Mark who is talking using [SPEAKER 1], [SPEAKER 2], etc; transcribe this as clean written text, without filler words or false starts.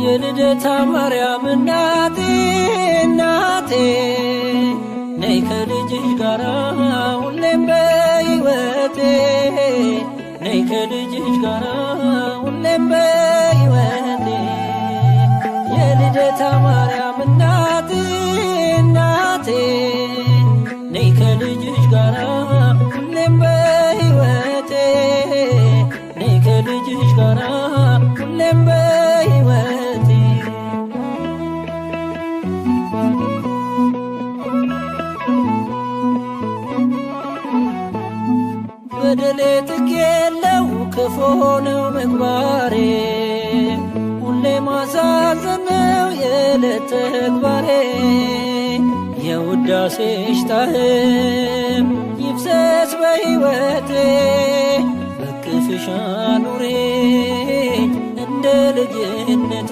[SPEAKER 1] የልደታ ማርያም እናቴ እናቴ፣ ነይ ከልጅሽ ጋራ ሁሌም በሕይወቴ፣ ነይ ከልጅሽ ጋራ ሁሌም በሕይወቴ። የልደታ ማርያም እናቴ እናቴ፣ ነይ ከልጅሽ ጋራ ሁሌም በሕይወቴ፣ ነይ ከልጅሽ ጋራ ሁሌም በሕይወቴ። በደሌ ጥግ የለው፣ ክፉ ነው ምግባሬ፣ ሁሌ ማሳዘን ነው የዕለት ተግባሬ። የውዳሴሽ ጣዕም ይፍሰስ በሕይወቴ፣ በቅፍሽ አኑሪኝ እንደ ልጅነቴ።